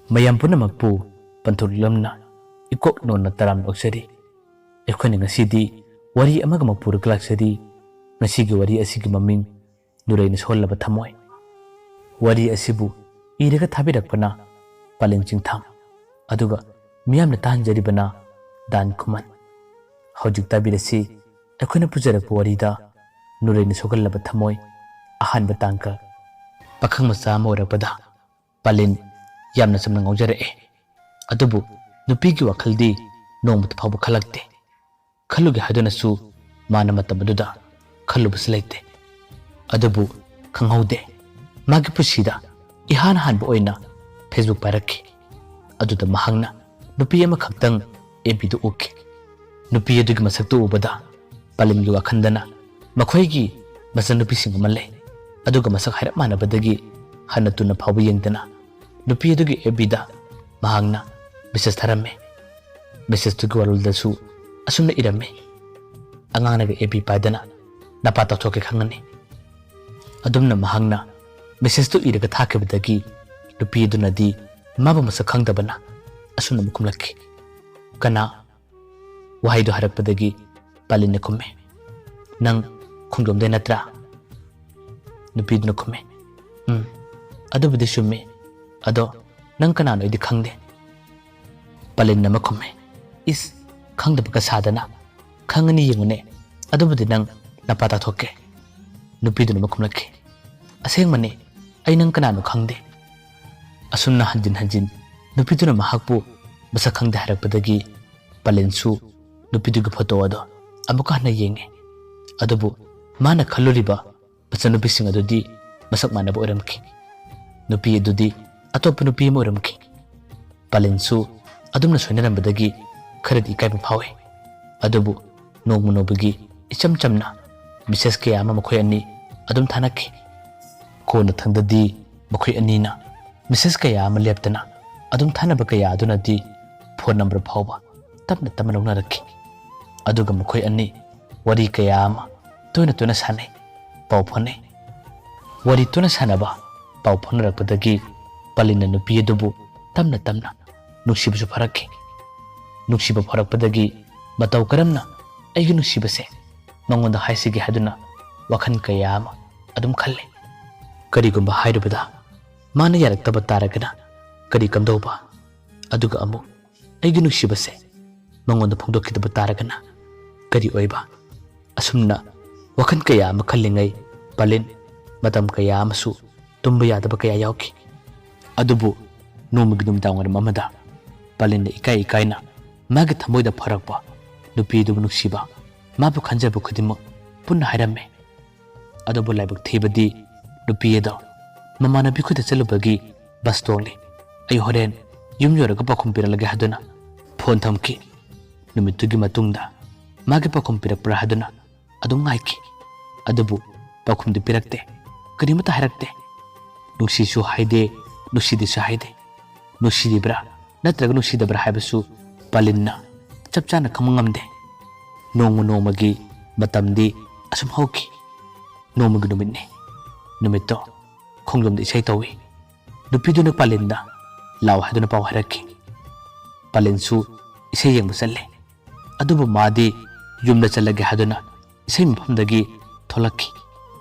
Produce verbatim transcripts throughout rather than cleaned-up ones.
ꯃꯌꯥꯝ ꯄꯨꯝꯅꯃꯛꯄꯨ ꯄꯟꯊꯨꯡꯂꯝꯅ ꯏꯀꯣꯛ ꯅꯣꯟꯅ ꯇꯔꯥꯝꯅ ꯑꯣꯛꯆꯔꯤ꯫ ꯑꯩꯈꯣꯏꯅ ꯉꯁꯤꯗꯤ ꯋꯥꯔꯤ ꯑꯃꯒ ꯑꯃꯨꯛ ꯄꯨꯔꯒ ꯂꯥꯛꯆꯔꯤ꯫ ꯉꯁꯤꯒꯤ ꯋꯥꯔꯤ ꯑꯁꯤꯒꯤ ꯃꯃꯤꯡ ꯅꯨꯔꯩꯅ ꯁꯣꯜꯂꯕ ꯊꯃꯣꯏ꯫ ꯋꯥꯔꯤ ꯑꯁꯤꯕꯨ ꯏꯔꯒ ꯊꯥꯕꯤꯔꯛꯄꯅ ꯄꯥꯂꯦꯟ ꯆꯤꯡꯊꯥꯝ, ꯑꯗꯨꯒ ꯃꯤꯌꯥꯝꯅ ꯇꯥꯍꯟꯖꯔꯤꯕꯅ ꯗꯥꯟ ꯈꯨꯃꯟ꯫ ꯍꯧꯖꯤꯛ ꯇꯥꯕꯤꯔꯁꯤ ꯑꯩꯈꯣꯏꯅ ꯄꯨꯖꯔꯛꯄ ꯋꯥꯔꯤꯗ ꯅꯨꯔꯩꯅ ꯁꯣꯛꯍꯜꯂꯕ ꯊꯃꯣꯏ, ꯑꯍꯥꯟꯕ ꯇꯥꯡꯀꯛ꯫ ꯄꯥꯈꯪ ꯃꯆꯥ ꯑꯃ ꯑꯣꯏꯔꯛꯄꯗ ꯄꯥꯂꯦꯟ ꯌꯥꯝꯅ ꯆꯝꯅ ꯉꯥꯎꯖꯔꯛꯑꯦ꯫ ꯑꯗꯨꯕꯨ ꯅꯨꯄꯤꯒꯤ ꯋꯥꯈꯜꯗꯤ ꯅꯣꯡꯃꯇ ꯐꯥꯎꯕ ꯈꯜꯂꯛꯇꯦ꯫ ꯈꯜꯂꯨꯒꯦ ꯍꯥꯏꯗꯨꯅꯁꯨ ꯃꯥꯅ ꯃꯇꯝ ꯑꯗꯨꯗ ꯈꯜꯂꯨꯕꯁꯨ ꯂꯩꯇꯦ꯫ ꯑꯗꯨꯕꯨ ꯈꯪꯍꯧꯗꯦ, ꯃꯥꯒꯤ ꯄꯨꯟꯁꯤꯗ ꯏꯍꯥꯟ ꯍꯥꯟꯕ ꯑꯣꯏꯅ Facebook ꯄꯥꯏꯔꯛꯈꯤ꯫ ꯑꯗꯨꯗ ꯃꯍꯥꯛꯅ ꯅꯨꯄꯤ ꯑꯃꯈꯛꯇꯪ FBꯗ ꯎꯈꯤ꯫ ꯅꯨꯄꯤ ꯑꯗꯨꯒꯤ ꯃꯁꯛꯇꯨ ꯎꯕꯗ ꯄꯥꯂꯦꯟꯒꯤ ꯋꯥꯈꯜꯗꯅ ꯃꯈꯣꯏꯒꯤ ꯃꯆꯟꯅꯨꯄꯤꯁꯤꯡ ꯑꯃ ꯂꯩ, ꯑꯗꯨꯒ ꯃꯁꯛ ꯍꯥꯏꯔꯞ ꯃꯥꯟꯅꯕꯗꯒꯤ ꯍꯟꯅ ꯇꯨꯅ ꯐꯥꯎꯕ ꯌꯦꯡꯗꯅ ꯅꯨꯄꯤ ꯑꯗꯨꯒꯤ FBꯗ ꯃꯍꯥꯛꯅ message ꯊꯥꯔꯝꯃꯤ꯫ Messageꯇꯨꯒꯤ ꯋꯥꯔꯣꯜꯗꯁꯨ ꯑꯁꯨꯝꯅ ꯏꯔꯝꯃꯤ: "ꯑꯉꯥꯡꯅꯒ FB ꯄꯥꯏꯗꯅ ꯅꯄꯥ ꯇꯥꯊꯣꯛꯀꯦ ꯈꯪꯉꯅꯤ꯫" ꯑꯗꯨꯝꯅ ꯃꯍꯥꯛꯅ messageꯇꯨ ꯏꯔꯒ ꯊꯥꯈꯤꯕꯗꯒꯤ ꯅꯨꯄꯤ ꯑꯗꯨꯅꯗꯤ ꯃꯥꯕꯨ ꯃꯁꯛ ꯈꯪꯗꯕꯅ ꯑꯁꯨꯝꯅ ꯑꯃꯨꯛ ꯈꯨꯝꯂꯛꯈꯤ: "ꯀꯅꯥ?" ꯋꯥꯍꯩꯗꯨ ꯍꯥꯏꯔꯛꯄꯗꯒꯤ ꯄꯥꯂꯦꯟꯅ ꯈꯨꯝꯃꯤ: "ꯅꯪ ꯈꯣꯡꯖꯣꯝꯗꯩ ꯅꯠꯇ꯭ꯔꯥ?" ꯅꯨꯄꯤꯗꯨꯅ ꯈꯨꯝꯃꯤ: "ꯎꯝ, ꯑꯗꯨꯕꯨꯗꯤ ꯆꯨꯝꯃꯤ꯫ ꯑꯗꯣ ꯅꯪ ꯀꯅꯥꯅꯣ ꯑꯩꯗꯤ ꯈꯪꯗꯦ꯫" ꯄꯥꯂꯦꯟꯅ ꯑꯃ ꯈꯨꯝꯃꯤ: "ꯏꯁ, ꯈꯪꯗꯕꯒ ꯁꯥꯗꯅ, ꯈꯪꯉꯅꯤ ꯌꯦꯡꯉꯨꯅꯦ, ꯑꯗꯨꯕꯨꯗꯤ ꯅꯪ ꯅꯄꯥ ꯇꯥꯊꯣꯛꯀꯦ꯫" ꯅꯨꯄꯤꯗꯨꯅ ꯑꯃ ꯈꯨꯝꯂꯛꯈꯤ: "ꯑꯁꯦꯡꯕꯅꯤ, ꯑꯩ ꯅꯪ ꯀꯅꯥꯅꯣ ꯈꯪꯗꯦ꯫" ꯑꯁꯨꯝꯅ ꯍꯟꯖꯤꯟ ꯍꯟꯖꯤꯟ ꯅꯨꯄꯤꯗꯨꯅ ꯃꯍꯥꯛꯄꯨ ꯃꯁꯛ ꯈꯪꯗꯦ ꯍꯥꯏꯔꯛꯄꯗꯒꯤ ꯄꯥꯂꯦꯟꯁꯨ ꯅꯨꯄꯤꯗꯨꯒꯤ photo ꯑꯗꯣ ꯑꯃꯨꯛꯀ ꯍꯟꯅ ꯌꯦꯡꯉꯤ꯫ ꯑꯗꯨꯕꯨ ꯃꯥꯅ ꯈꯜꯂꯨꯔꯤꯕ ꯃꯆꯟꯅꯨꯄꯤꯁꯤꯡ ꯑꯗꯨꯗꯤ ꯃꯁꯛ ꯃꯥꯟꯅꯕ ꯑꯣꯏꯔꯝꯈꯤ꯫ ꯅꯨꯄꯤ ꯑꯗꯨꯗꯤ ꯑꯇꯣꯞꯄ ꯅꯨꯄꯤ ꯑꯃ ꯑꯣꯏꯔꯝꯈꯤ꯫ ꯄꯥꯂꯦꯟꯁꯨ ꯑꯗꯨꯝꯅ ꯁꯣꯏꯅꯔꯝꯕꯗꯒꯤ ꯈꯔꯗꯤ ꯏꯀꯥꯏꯕ ꯐꯥꯎꯏ꯫ ꯑꯗꯨꯕꯨ ꯅꯣꯡꯃ ꯅꯣꯡꯃꯒꯤ ꯏꯆꯝ ꯆꯝꯅ message ꯀꯌꯥ ꯑꯃ ꯃꯈꯣꯏ ꯑꯅꯤ ꯑꯗꯨꯝ ꯊꯥꯅꯈꯤ꯫ ꯀꯣꯟꯅꯊꯪꯗꯗꯤ ꯃꯈꯣꯏ ꯑꯅꯤꯅ message ꯀꯌꯥ ꯑꯃ ꯂꯦꯞꯇꯅ ꯑꯗꯨꯝ ꯊꯥꯅꯕ ꯀꯌꯥ ꯑꯗꯨꯅꯗꯤ phone number ꯐꯥꯎꯕ ꯇꯞꯅ ꯇꯞꯅ ꯂꯧꯅꯔꯛꯈꯤ꯫ ꯑꯗꯨꯒ ꯃꯈꯣꯏ ꯑꯅꯤ ꯋꯥꯔꯤ ꯀꯌꯥ ꯑꯃ ꯇꯣꯏꯅ ꯇꯣꯏꯅ ꯁꯥꯟꯅꯩ, ꯄꯥꯎ ꯐꯥꯎꯅꯩ꯫ ꯋꯥꯔꯤ ꯇꯣꯏꯅ ꯁꯥꯟꯅꯕ, ꯄꯥꯎ ꯐꯥꯎꯅꯔꯛꯄꯗꯒꯤ ꯄꯥꯂꯦꯟꯅ ꯅꯨꯄꯤ ꯑꯗꯨꯕꯨ ꯇꯞꯅ ꯇꯞꯅ ꯅꯨꯡꯁꯤꯕꯁꯨ ꯐꯥꯔꯛꯈꯤ꯫ ꯅꯨꯡꯁꯤꯕ ꯐꯥꯔꯛꯄꯗꯒꯤ ꯃꯇꯧ ꯀꯔꯝꯅ ꯑꯩꯒꯤ ꯅꯨꯡꯁꯤꯕꯁꯦ ꯃꯉꯣꯟꯗ ꯍꯥꯏꯁꯤꯒꯦ ꯍꯥꯏꯗꯨꯅ ꯋꯥꯈꯜ ꯀꯌꯥ ꯑꯃ ꯑꯗꯨꯝ ꯈꯜꯂꯦ꯫ ꯀꯔꯤꯒꯨꯝꯕ ꯍꯥꯏꯔꯨꯕꯗ ꯃꯥꯅ ꯌꯥꯔꯛꯇꯕ ꯇꯥꯔꯒꯅ ꯀꯔꯤ ꯀꯝꯗꯧꯕ? ꯑꯗꯨꯒ ꯑꯃꯨꯛ ꯑꯩꯒꯤ ꯅꯨꯡꯁꯤꯕꯁꯦ ꯃꯉꯣꯟꯗ ꯐꯣꯡꯗꯣꯛꯈꯤꯗꯕ ꯇꯥꯔꯒꯅ ꯀꯔꯤ ꯑꯣꯏꯕ? ꯑꯁꯨꯝꯅ ꯋꯥꯈꯜ ꯀꯌꯥ ꯑꯃ ꯈꯜꯂꯤꯉꯩ ꯄꯥꯂꯤꯟ ꯃꯇꯝ ꯀꯌꯥ ꯑꯃꯁꯨ ꯇꯨꯝꯕ ꯌꯥꯗꯕ ꯀꯌꯥ ꯌꯥꯎꯈꯤ꯫ ꯑꯗꯨꯕꯨ ꯅꯣꯡꯃꯒꯤ ꯅꯨꯃꯤꯗꯥꯡ ꯋꯥꯏꯔꯝ ꯑꯃꯗ ꯄꯥꯂꯤꯟꯅ ꯏꯀꯥꯏ ꯏꯀꯥꯏꯅ ꯃꯥꯒꯤ ꯊꯃꯣꯏꯗ ꯐꯥꯎꯔꯛꯄ ꯅꯨꯄꯤ ꯑꯗꯨꯕꯨ ꯅꯨꯡꯁꯤꯕ, ꯃꯥꯕꯨ ꯈꯟꯖꯕ ꯈꯨꯗꯤꯡꯃꯛ ꯄꯨꯟꯅ ꯍꯥꯏꯔꯝꯃꯤ꯫ ꯑꯗꯨꯕꯨ ꯂꯥꯏꯕꯛ ꯊꯤꯕꯗꯤ ꯅꯨꯄꯤ ꯑꯗꯣ ꯃꯃꯥꯟꯅꯕꯤ ꯈꯨꯗ ꯆꯠꯂꯨꯕꯒꯤ ꯕꯁ ꯇꯣꯡꯂꯤ꯫ ꯑꯩ ꯍꯣꯔꯦꯟ ꯌꯨꯝ ꯌꯧꯔꯒ ꯄꯥꯎꯈꯨꯝ ꯄꯤꯔꯛꯂꯒꯦ ꯍꯥꯏꯗꯨꯅ ꯐꯣꯟ ꯊꯝꯈꯤ꯫ ꯅꯨꯃꯤꯠꯇꯨꯒꯤ ꯃꯇꯨꯡꯗ ꯃꯥꯒꯤ ꯄꯥꯎꯈꯨꯝ ꯄꯤꯔꯛꯄ꯭ꯔꯥ ꯍꯥꯏꯗꯨꯅ ꯑꯗꯨꯝ ꯉꯥꯏꯈꯤ꯫ ꯑꯗꯨꯕꯨ ꯄꯥꯎꯈꯨꯝꯗꯤ ꯄꯤꯔꯛꯇꯦ, ꯀꯔꯤꯃꯠꯇ ꯍꯥꯏꯔꯛꯇꯦ꯫ ꯅꯨꯡꯁꯤꯁꯨ ꯍꯥꯏꯗꯦ, ꯅꯨꯡꯁꯤꯗꯦꯁꯨ ꯍꯥꯏꯗꯦ꯫ ꯅꯨꯡꯁꯤꯔꯤꯕ꯭ꯔꯥ ꯅꯠꯇ꯭ꯔꯒ ꯅꯨꯡꯁꯤꯗꯕ꯭ꯔꯥ ꯍꯥꯏꯕꯁꯨ ꯄꯥꯂꯤꯟꯅ ꯆꯞ ꯆꯥꯅ ꯈꯪꯕ ꯉꯝꯗꯦ꯫ ꯅꯣꯡꯃ ꯅꯣꯡꯃꯒꯤ ꯃꯇꯝꯗꯤ ꯑꯁꯨꯝ ꯍꯧꯈꯤ꯫ ꯅꯣꯡꯃꯒꯤ ꯅꯨꯃꯤꯠꯅꯤ꯫ ꯅꯨꯃꯤꯠꯇꯣ ꯈꯣꯡꯖꯣꯝꯗ ꯏꯁꯩ ꯇꯧꯏ꯫ ꯅꯨꯄꯤꯗꯨꯅ ꯄꯥꯂꯤꯟꯗ "ꯂꯥꯛꯑꯣ" ꯍꯥꯏꯗꯨꯅ ꯄꯥꯎ ꯍꯥꯏꯔꯛꯈꯤ꯫ ꯄꯥꯂꯤꯟꯁꯨ ꯏꯁꯩ ꯌꯦꯡꯕ ꯆꯠꯂꯦ꯫ ꯑꯗꯨꯕꯨ ꯃꯥꯗꯤ ꯌꯨꯝꯗ ꯆꯠꯂꯒꯦ ꯍꯥꯏꯗꯨꯅ ꯏꯁꯩ ꯃꯐꯝꯗꯒꯤ ꯊꯣꯛꯂꯛꯈꯤ꯫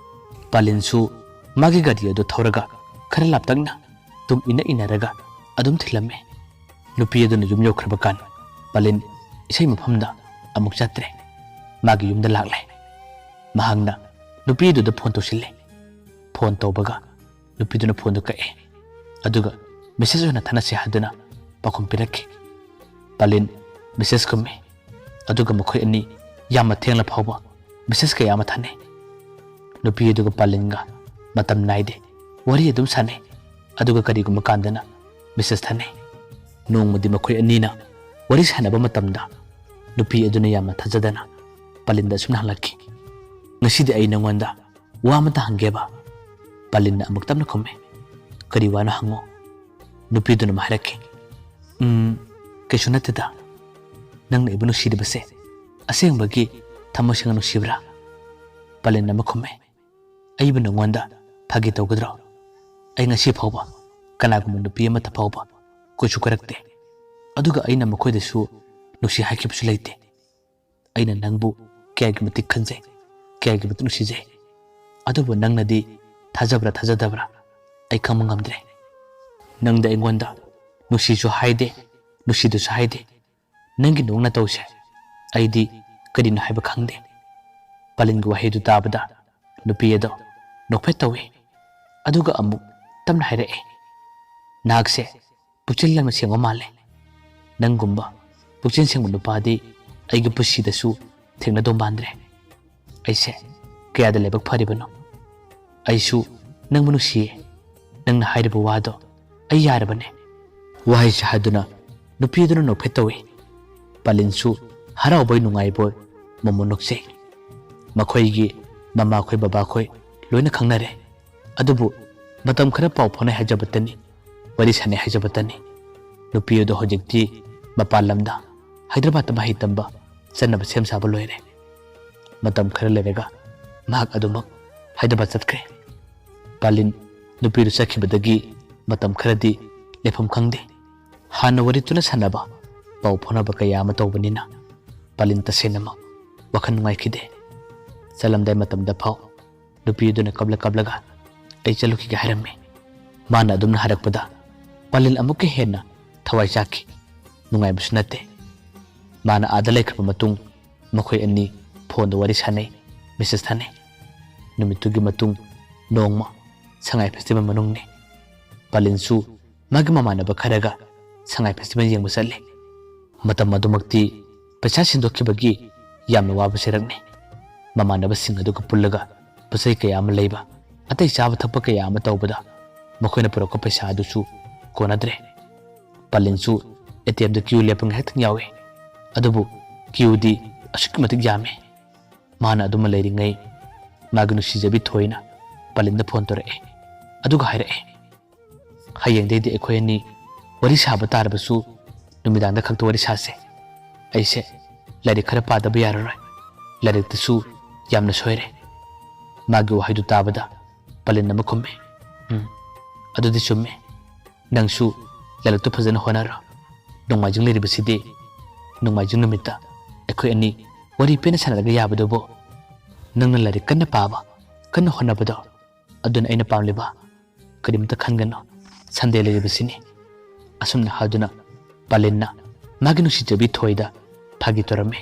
ꯄꯥꯂꯤꯟꯁꯨ ꯃꯥꯒꯤ ꯒꯥꯔꯤ ꯑꯗꯨ ꯊꯧꯔꯒ ꯈꯔ ꯂꯥꯞꯇꯛꯅ ꯇꯨꯡ ꯏꯟꯅ ꯏꯟꯅꯔꯒ ꯑꯗꯨꯝ ꯊꯤꯜꯂꯝꯃꯤ꯫ ꯅꯨꯄꯤ ꯑꯗꯨꯅ ꯌꯨꯝ ꯌꯧꯈ꯭ꯔꯕ ꯀꯥꯟ ꯄꯥꯂꯤꯟ ꯏꯁꯩ ꯃꯐꯝꯗ ꯑꯃꯨꯛ ꯆꯠꯇ꯭ꯔꯦ꯫ ꯃꯥꯒꯤ ꯌꯨꯝꯗ ꯂꯥꯛꯂꯦ꯫ ꯃꯍꯥꯛꯅ ꯅꯨꯄꯤ ꯑꯗꯨꯗ ꯐꯣꯟ ꯇꯧꯁꯤꯜꯂꯦ꯫ ꯐꯣꯟ ꯇꯧꯕꯒ ꯅꯨꯄꯤꯗꯨꯅ ꯐꯣꯟꯗꯨ ꯀꯛꯑꯦ꯫ ꯑꯗꯨꯒ ꯃꯦꯁꯦꯖ ꯑꯣꯏꯅ ꯊꯥꯅꯁꯤ ꯍꯥꯏꯗꯨꯅ ꯄꯥꯎꯈꯨꯝ ꯄꯤꯔꯛꯈꯤ꯫ ꯄꯥꯂꯤꯟ ꯃꯦꯁꯦꯖ ꯈꯨꯝꯃꯤ꯫ ꯑꯗꯨꯒ ꯃꯈꯣꯏ ꯑꯅꯤ ꯌꯥꯝꯅ ꯊꯦꯡꯂ ꯐꯥꯎꯕ ꯃꯦꯁꯦꯖ ꯀꯌꯥ ꯑꯃ ꯊꯥꯅꯩ꯫ ꯅꯨꯄꯤ ꯑꯗꯨꯒ ꯄꯥꯂꯤꯟꯒ ꯃꯇꯝ ꯅꯥꯏꯗꯦ꯫ ꯋꯥꯔꯤ ꯑꯗꯨꯝ ꯁꯥꯟꯅꯩ꯫ ꯑꯗꯨꯒ ꯀꯔꯤꯒꯨꯝꯕ ꯀꯥꯟꯗꯅ ꯃꯦꯁꯦꯖ ꯊꯥꯅꯩ꯫ ꯅꯣꯡꯃꯗꯤ ꯃꯈꯣꯏ ꯑꯅꯤꯅ ꯋꯥꯔꯤ ꯁꯥꯟꯅꯕ ꯃꯇꯝꯗ ꯅꯨꯄꯤ ꯑꯗꯨꯅ ꯌꯥꯝꯅ ꯊꯥꯖꯗꯅ ꯄꯥꯂꯤꯟꯗ ꯑꯁꯨꯝꯅ ꯍꯪꯂꯛꯈꯤ, "ꯉꯁꯤꯗꯤ ꯑꯩ ꯅꯉꯣꯟꯗ ꯋꯥ ꯑꯃꯇ ꯍꯪꯒꯦꯕ?" ꯄꯥꯂꯤꯟꯅ ꯑꯃꯨꯛ ꯇꯞꯅ ꯈꯨꯝꯃꯤ, "ꯀꯔꯤ ꯋꯥꯅꯣ ꯍꯪꯉꯣ?" ꯅꯨꯄꯤꯗꯨꯅ ꯑꯃꯨꯛ ꯍꯥꯏꯔꯛꯈꯤ, "ꯎꯝ, ꯀꯩꯁꯨ ꯅꯠꯇꯦꯗ꯫ ꯅꯪꯅ ꯑꯩꯕꯨ ꯅꯨꯡꯁꯤꯔꯤꯕꯁꯦ ꯑꯁꯦꯡꯕꯒꯤ ꯊꯃꯣꯏ ꯁꯦꯡꯅ ꯅꯨꯡꯁꯤꯕ꯭ꯔꯥ?" ꯄꯥꯂꯤꯟꯅ ꯑꯃꯨꯛ ꯈꯨꯝꯃꯤ, "ꯑꯩꯕꯨ ꯅꯉꯣꯟꯗ ꯐꯥꯒꯤ ꯇꯧꯒꯗ꯭ꯔꯣ? ꯑꯩ ꯉꯁꯤ ꯐꯥꯎꯕ ꯀꯅꯥꯒꯨꯝꯕ ꯅꯨꯄꯤ ꯑꯃꯠꯇ ꯐꯥꯎꯕ ꯀꯣꯏꯁꯨ ꯀꯣꯏꯔꯛꯇꯦ꯫ ꯑꯗꯨꯒ ꯑꯩꯅ ꯃꯈꯣꯏꯗꯁꯨ ꯅꯨꯡꯁꯤ ꯍꯥꯏꯈꯤꯕꯁꯨ ꯂꯩꯇꯦ꯫ ꯑꯩꯅ ꯅꯪꯕꯨ ꯀꯌꯥꯒꯤ ꯃꯇꯤꯛ ꯈꯟꯖꯩ, ꯀꯌꯥꯒꯤ ꯃꯇꯤꯛ ꯅꯨꯡꯁꯤꯖꯩ꯫ ꯑꯗꯨꯕꯨ ꯅꯪꯅꯗꯤ ꯊꯥꯖꯕ꯭ꯔꯥ ꯊꯥꯖꯗꯕ꯭ꯔꯥ ꯑꯩ ꯈꯪꯕ ꯉꯝꯗ꯭ꯔꯦ꯫ ꯅꯪꯗꯤ ꯑꯩꯉꯣꯟꯗ ꯅꯨꯡꯁꯤꯁꯨ ꯍꯥꯏꯗꯦ, ꯅꯨꯡꯁꯤꯗꯁꯨ ꯍꯥꯏꯗꯦ꯫ ꯅꯪꯒꯤ ꯅꯣꯡ ꯅꯇꯧꯁꯦ ꯑꯩꯗꯤ ꯀꯔꯤꯅꯣ ꯍꯥꯏꯕ ꯈꯪꯗꯦ꯫ ꯄꯥꯂꯤꯟꯒꯤ ꯋꯥꯍꯩꯗꯨ ꯇꯥꯕꯗ ꯅꯨꯄꯤ ꯑꯗꯣ ꯅꯣꯛꯐꯦꯠ ꯇꯧꯏ꯫ ꯑꯗꯨꯒ ꯑꯃꯨꯛ ꯇꯞꯅ ꯍꯥꯏꯔꯛꯑꯦ, "ꯅꯍꯥꯛꯁꯦ ꯄꯨꯛꯆꯦꯜ ꯌꯥꯝꯅ ꯁꯦꯡꯕ ꯃꯥꯜꯂꯦ꯫ ꯅꯪꯒꯨꯝꯕ ꯄꯨꯛꯆꯦꯜ ꯁꯦꯡꯕ ꯅꯨꯄꯥꯗꯤ ꯑꯩꯒꯤ ꯄꯨꯟꯁꯤꯗꯁꯨ ꯊꯦꯡꯅꯗꯧ ꯃꯥꯟꯗ꯭ꯔꯦ꯫ ꯑꯩꯁꯦ ꯀꯌꯥꯗ ꯂꯥꯏꯕꯛ ꯐꯔꯤꯕꯅꯣ꯫ ꯑꯩꯁꯨ ꯅꯪꯕꯨ ꯅꯨꯡꯁꯤꯌꯦ꯫ ꯅꯪꯅ ꯍꯥꯏꯔꯤꯕ ꯋꯥꯗꯣ ꯑꯩ ꯌꯥꯔꯕꯅꯦ"꯫ ꯋꯥꯍꯩꯁꯦ ꯍꯥꯏꯗꯨꯅ ꯅꯨꯄꯤ ꯑꯗꯨꯅ ꯅꯣꯛꯐꯦꯠ ꯇꯧꯏ꯫ ꯄꯥꯂꯤꯟꯁꯨ ꯍꯔꯥꯎꯕꯣꯏ ꯅꯨꯡꯉꯥꯏꯕꯣꯏ ꯃꯣꯃꯣꯟ ꯅꯣꯛꯆꯩ꯫ ꯃꯈꯣꯏꯒꯤ ꯃꯃꯥꯈꯣꯏ ꯕꯕꯥꯈꯣꯏ ꯂꯣꯏꯅ ꯈꯪꯅꯔꯦ꯫ ꯑꯗꯨꯕꯨ ꯃꯇꯝ ꯈꯔ ꯄꯥꯎ ꯐꯥꯎꯅꯩ ꯍꯥꯏꯖꯕꯇꯅꯤ, ꯋꯥꯔꯤ ꯁꯥꯟꯅꯩ ꯍꯥꯏꯖꯕꯇꯅꯤ꯫ ꯅꯨꯄꯤ ꯑꯗꯨ ꯍꯧꯖꯤꯛꯇꯤ ꯃꯄꯥꯟ ꯂꯝꯗ ꯍꯥꯏꯗ꯭ꯔꯕꯥꯗꯇ ꯃꯍꯩ ꯇꯝꯕ ꯆꯠꯅꯕ ꯁꯦꯝ ꯁꯥꯕ ꯂꯣꯏꯔꯦ꯫ ꯃꯇꯝ ꯈꯔ ꯂꯩꯔꯒ ꯃꯍꯥꯛ ꯑꯗꯨꯃꯛ ꯍꯥꯏꯗ꯭ꯔꯕꯥꯗ ꯆꯠꯈ꯭ꯔꯦ꯫ ꯄꯥꯂꯤꯟ ꯅꯨꯄꯤꯗꯨ ꯆꯠꯈꯤꯕꯗꯒꯤ ꯃꯇꯝ ꯈꯔꯗꯤ ꯂꯩꯐꯝ ꯈꯪꯗꯦ꯫ ꯍꯥꯟꯅ ꯋꯥꯔꯤ ꯇꯨꯅ ꯁꯥꯟꯅꯕ, ꯄꯥꯎ ꯐꯥꯎꯅꯕ ꯀꯌꯥ ꯑꯃ ꯇꯧꯕꯅꯤꯅ ꯄꯥꯂꯤꯟ ꯇꯁꯦꯡꯅꯃꯛ ꯋꯥꯈꯜ ꯅꯨꯡꯉꯥꯏꯈꯤꯗꯦ꯫ ꯆꯠꯂꯝꯗꯥꯏ ꯃꯇꯝꯗ ꯐꯥꯎ ꯅꯨꯄꯤ ꯑꯗꯨꯅ ꯀꯞꯂ ꯀꯞꯂꯒ "ꯑꯩ ꯆꯠꯂꯨꯈꯤꯒꯦ" ꯍꯥꯏꯔꯝꯃꯤ꯫ ꯃꯥꯅ ꯑꯗꯨꯝꯅ ꯍꯥꯏꯔꯛꯄꯗ ꯄꯥꯂꯤꯟ ꯑꯃꯨꯛꯀ ꯍꯦꯟꯅ ꯊꯋꯥꯏ ꯆꯥꯛꯈꯤ꯫ ꯅꯨꯡꯉꯥꯏꯕꯁꯨ ꯅꯠꯇꯦ꯫ ꯃꯥꯅ ꯑꯥꯗ ꯂꯩꯈ꯭ꯔꯕ ꯃꯇꯨꯡ ꯃꯈꯣꯏ ꯑꯅꯤ ꯐꯣꯟꯗ ꯋꯥꯔꯤ ꯁꯥꯟꯅꯩ, ꯃꯦꯁꯦꯖ ꯊꯥꯅꯩ꯫ ꯅꯨꯃꯤꯠꯇꯨꯒꯤ ꯃꯇꯨꯡ ꯅꯣꯡꯃ ꯁꯉꯥꯏ ꯐꯦꯁꯇꯤꯚꯦꯜ ꯃꯅꯨꯡꯅꯤ꯫ ꯄꯥꯂꯤꯟꯁꯨ ꯃꯥꯒꯤ ꯃꯃꯥꯟꯅꯕ ꯈꯔꯒ ꯁꯉꯥꯏ ꯐꯦꯁꯇꯤꯚꯦꯜ ꯌꯦꯡꯕ ꯆꯠꯂꯤ꯫ ꯃꯇꯝ ꯑꯗꯨꯃꯛꯇꯤ ꯄꯩꯁꯥ ꯁꯤꯟꯗꯣꯛꯈꯤꯕꯒꯤ ꯌꯥꯝꯅ ꯋꯥꯕ ꯆꯩꯔꯛꯅꯤ꯫ ꯃꯃꯥꯟꯅꯕꯁꯤꯡ ꯑꯗꯨꯒ ꯄꯨꯜꯂꯒ ꯄꯣꯠ ꯆꯩ ꯀꯌꯥ ꯑꯃ ꯂꯩꯕ, ꯑꯇꯩ ꯆꯥꯕ ꯊꯛꯄ ꯀꯌꯥ ꯑꯃ ꯇꯧꯕꯗ ꯃꯈꯣꯏꯅ ꯄꯨꯔꯛꯄ ꯄꯩꯁꯥ ꯑꯗꯨꯁꯨ ꯀꯣꯟꯅꯗ꯭ꯔꯦ꯫ ꯄꯥꯂꯤꯟꯁꯨ ꯑꯦ ꯇꯤ ꯑꯦꯝꯗ ꯀ꯭ꯌꯨ ꯂꯦꯞꯄ ꯉꯥꯏꯍꯥꯛꯇꯪ ꯌꯥꯎꯏ꯫ ꯑꯗꯨꯕꯨ ꯀ꯭ꯌꯨꯗꯤ ꯑꯁꯨꯛꯀꯤ ꯃꯇꯤꯛ ꯌꯥꯝꯃꯤ꯫ ꯃꯥꯅ ꯑꯗꯨꯃ ꯂꯩꯔꯤꯉꯩ ꯃꯥꯒꯤ ꯅꯨꯡꯁꯤꯖꯕꯤ ꯊꯣꯏꯅ ꯄꯥꯂꯤꯟꯗ ꯐꯣꯟ ꯇꯧꯔꯛꯑꯦ꯫ ꯑꯗꯨꯒ ꯍꯥꯏꯔꯛꯑꯦ, "ꯍꯌꯦꯡꯗꯩꯗꯤ ꯑꯩꯈꯣꯏ ꯑꯅꯤ ꯋꯥꯔꯤ ꯁꯥꯕ ꯇꯥꯔꯕꯁꯨ ꯅꯨꯃꯤꯗꯥꯡꯗ ꯈꯛꯇ ꯋꯥꯔꯤ ꯁꯥꯁꯦ꯫ ꯑꯩꯁꯦ ꯂꯥꯏꯔꯤꯛ ꯈꯔ ꯄꯥꯗꯕ ꯌꯥꯔꯔꯣꯏ꯫ ꯂꯥꯏꯔꯤꯛꯇꯁꯨ ꯌꯥꯝꯅ ꯁꯣꯏꯔꯦ"꯫ ꯃꯥꯒꯤ ꯋꯥꯍꯩꯗꯨ ꯇꯥꯕꯗ ꯄꯥꯂꯤꯟ ꯑꯃ ꯈꯨꯝꯃꯦ, "ꯎꯝ, ꯑꯗꯨꯗꯤ ꯆꯨꯝꯃꯦ꯫ ꯅꯪꯁꯨ ꯂꯥꯏꯔꯤꯛꯇꯨ ꯐꯖꯅ ꯍꯣꯠꯅꯔꯣ꯫ ꯅꯣꯡꯃꯥꯏꯖꯤꯡ ꯂꯩꯔꯤꯕꯁꯤꯗꯤ ꯅꯣꯡꯃꯥꯏꯖꯤꯡ ꯅꯨꯃꯤꯠꯇ ꯑꯩꯈꯣꯏ ꯑꯅꯤ ꯋꯥꯔꯤ ꯄꯦꯟꯅ ꯁꯥꯟꯅꯔꯒ ꯌꯥꯕꯗꯨꯕꯨ, ꯅꯪꯅ ꯂꯥꯏꯔꯤꯛ ꯀꯟꯅ ꯄꯥꯕ, ꯀꯟꯅ ꯍꯣꯠꯅꯕꯗꯣ, ꯑꯗꯨꯅ ꯑꯩꯅ ꯄꯥꯝꯂꯤꯕ꯫ ꯀꯔꯤꯝꯇ ꯈꯟꯒꯅꯨ, ꯁꯟꯗꯦ ꯂꯩꯔꯤꯕꯁꯤꯅꯤ꯫ ꯑꯁꯨꯝꯅ ꯍꯥꯏꯗꯨꯅ ꯄꯥꯂꯤꯟꯅ ꯃꯥꯒꯤ ꯅꯨꯡꯁꯤꯖꯕꯤ ꯊꯣꯏꯗ ꯐꯥꯒꯤ ꯇꯧꯔꯝꯃꯤ꯫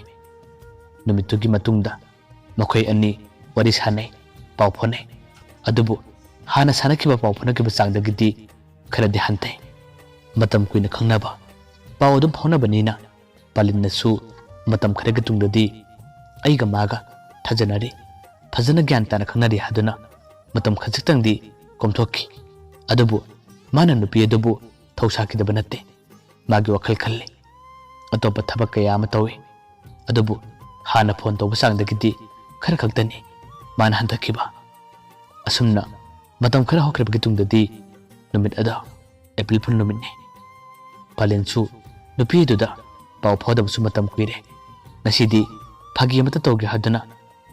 ꯅꯨꯃꯤꯠꯇꯨꯒꯤ ꯃꯇꯨꯡꯗ ꯃꯈꯣꯏ ꯑꯅꯤ ꯋꯥꯔꯤ ꯁꯥꯟꯅꯩ, ꯄꯥꯎ ꯐꯥꯎꯅꯩ꯫ ꯑꯗꯨꯕꯨ ꯍꯥꯟꯅ ꯁꯥꯟꯅꯈꯤꯕ ꯄꯥꯎ ꯐꯥꯎꯅꯈꯤꯕ ꯆꯥꯡꯗꯒꯤꯗꯤ ꯈꯔꯗꯤ ꯍꯟꯊꯩ꯫ ꯃꯇꯝ ꯀꯨꯏꯅ ꯈꯪꯅꯕ, ꯄꯥꯎ ꯑꯗꯨꯝ ꯐꯥꯎꯅꯕꯅꯤꯅ ꯄꯥꯂꯤꯟꯅꯁꯨ ꯃꯇꯝ ꯈꯔꯒꯤ ꯇꯨꯡꯗꯗꯤ ꯑꯩꯒ ꯃꯥꯒ ꯊꯥꯖꯅꯔꯤ, ꯐꯖꯅ ꯒ꯭ꯌꯥꯟ ꯇꯥꯅ ꯈꯪꯅꯔꯤ ꯍꯥꯏꯗꯨꯅ ꯃꯇꯝ ꯈꯖꯤꯛꯇꯪꯗꯤ ꯀꯣꯝꯊꯣꯛꯈꯤ꯫ ꯑꯗꯨꯕꯨ ꯃꯥꯅ ꯅꯨꯄꯤ ꯑꯗꯨꯕꯨ ꯊꯧꯁꯥꯈꯤꯗꯕ ꯅꯠꯇꯦ꯫ ꯃꯥꯒꯤ ꯋꯥꯈꯜ ꯈꯜꯂꯤ꯫ ꯑꯇꯣꯞꯄ ꯊꯕꯛ ꯀꯌꯥ ꯑꯃ ꯇꯧꯏ꯫ ꯑꯗꯨꯕꯨ ꯍꯥꯟꯅ ꯐꯣꯟ ꯇꯧꯕ ꯆꯥꯡꯗꯒꯤꯗꯤ ꯈꯔ ꯈꯛꯇꯅꯤ ꯃꯥꯅ ꯍꯟꯊꯈꯤꯕ꯫ ꯑꯁꯨꯝꯅ ꯃꯇꯝ ꯈꯔ ꯍꯧꯈ꯭ꯔꯕꯒꯤ ꯇꯨꯡꯗꯗꯤ ꯅꯨꯃꯤꯠ ꯑꯗꯣ ꯑꯦꯄ꯭ꯔꯤꯜ ꯐꯨꯜ ꯅꯨꯃꯤꯠꯅꯤ꯫ ꯄꯥꯂꯤꯟꯁꯨ ꯅꯨꯄꯤ ꯑꯗꯨꯗ ꯄꯥꯎ ꯐꯥꯎꯗꯕꯁꯨ ꯃꯇꯝ ꯀꯨꯏꯔꯦ꯫ ꯉꯁꯤꯗꯤ ꯐꯥꯒꯤ ꯑꯃꯠꯇ ꯇꯧꯒꯦ ꯍꯥꯏꯗꯨꯅ